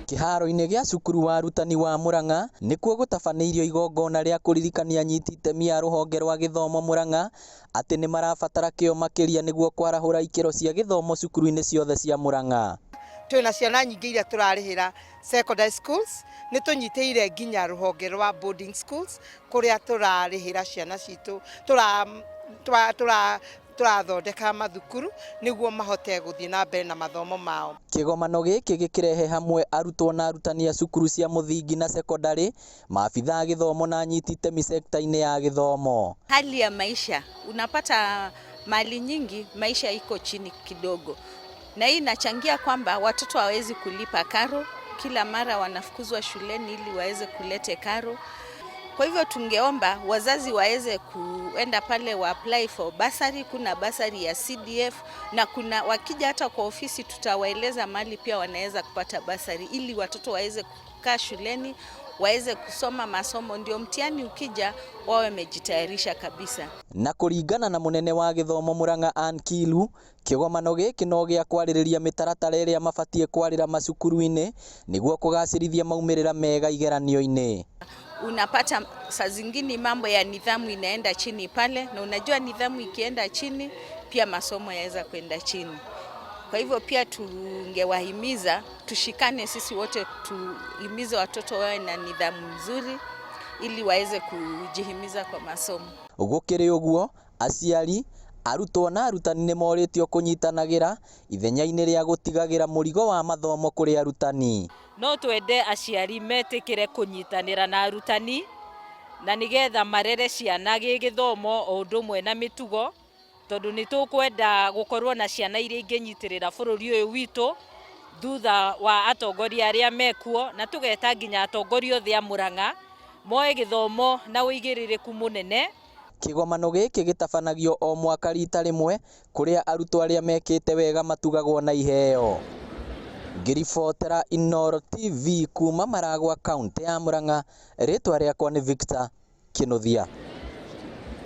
Kĩharo-inĩ gĩa cukuru wa arutani wa Murang'a nĩkuo gũtabanĩirio igongona rĩa kũririkania anyiti itemi a rũhonge rwa gĩthomo Murang'a atĩ nĩ marabatara kĩo makĩria nĩguo kwarahũra ikĩro cia gĩthomo cukuru-inĩ ciothe cia Murang'a. Twĩna ciana nyingĩ iria tũrarĩhĩra secondary schools, nĩ tũnyitĩire nginya rũhonge rwa boarding schools kũrĩa tũrarĩhĩra ciana citũ, tũrathondeka mathukuru nĩguo mahote gũthiĩ na mbere na mathomo mao. Kĩgomano gĩkĩ gĩkĩrehe hamwe arutwo na arutani a cukuru cia mũthingi na sekondarĩ, maabitha a gĩthomo na anyiti itemi sekta-inĩ ya gĩthomo. Hali ya maisha unapata mali nyingi, maisha iko chini kidogo, na hii inachangia kwamba watoto hawawezi kulipa karo, kila mara wanafukuzwa shuleni ili waweze kulete karo. Kwa hivyo tungeomba wazazi waweze kuenda pale wa apply for bursary. Kuna bursary ya CDF na kuna wakija hata kwa ofisi tutawaeleza mahali pia wanaweza kupata bursary ili watoto waweze kukaa shuleni waweze kusoma masomo, ndio mtihani ukija wawe wamejitayarisha kabisa. Na kũringana na mũnene wa gĩthomo Murang'a Ann Kiilu, kĩgomano gĩkĩ no gĩa kwarĩrĩria mĩtaratara ĩrĩa mabatiĩ kwarĩra macukuru-inĩ nĩguo kũgacĩrithia maumĩrĩra mega igeranio-inĩ. Unapata saa zingine mambo ya nidhamu inaenda chini pale, na unajua nidhamu ikienda chini pia masomo yaweza kwenda chini. Kwa hivyo pia tungewahimiza tushikane sisi wote, tuhimize watoto wawe na nidhamu nzuri ili waweze kujihimiza kwa masomo. Gũkĩrĩ ũguo, aciari, arutwo na arutani nĩ morĩtio kũnyitanagĩra ithenya-inĩ rĩa gũtigagĩra mũrigo wa mathomo kũrĩ arutani. No twende aciari metĩkĩre kũnyitanĩra na arutani na nĩgetha marere ciana gĩgĩthomo o ũndũ ũmwe na mĩtugo, tondũ nĩ tũkwenda gũkorwo na ciana iria ingĩnyitĩrĩra bũrũri ũyũ witũ thutha wa atongoria arĩa mekuo, na tũgeta nginya atongoria othe a Murang'a moe gĩthomo na ũigĩrĩrĩku mũnene. Kĩgomano gĩkĩ gĩtabanagio o mwaka rita rĩmwe kũrĩa arutwo arĩa mekĩte wega matugagwo na iheo. Ngĩribotera Inooro TV kuma Maragwa, kaũntĩ ya Murang'a, rĩtwa rĩakwa nĩ Victor Kinuthia.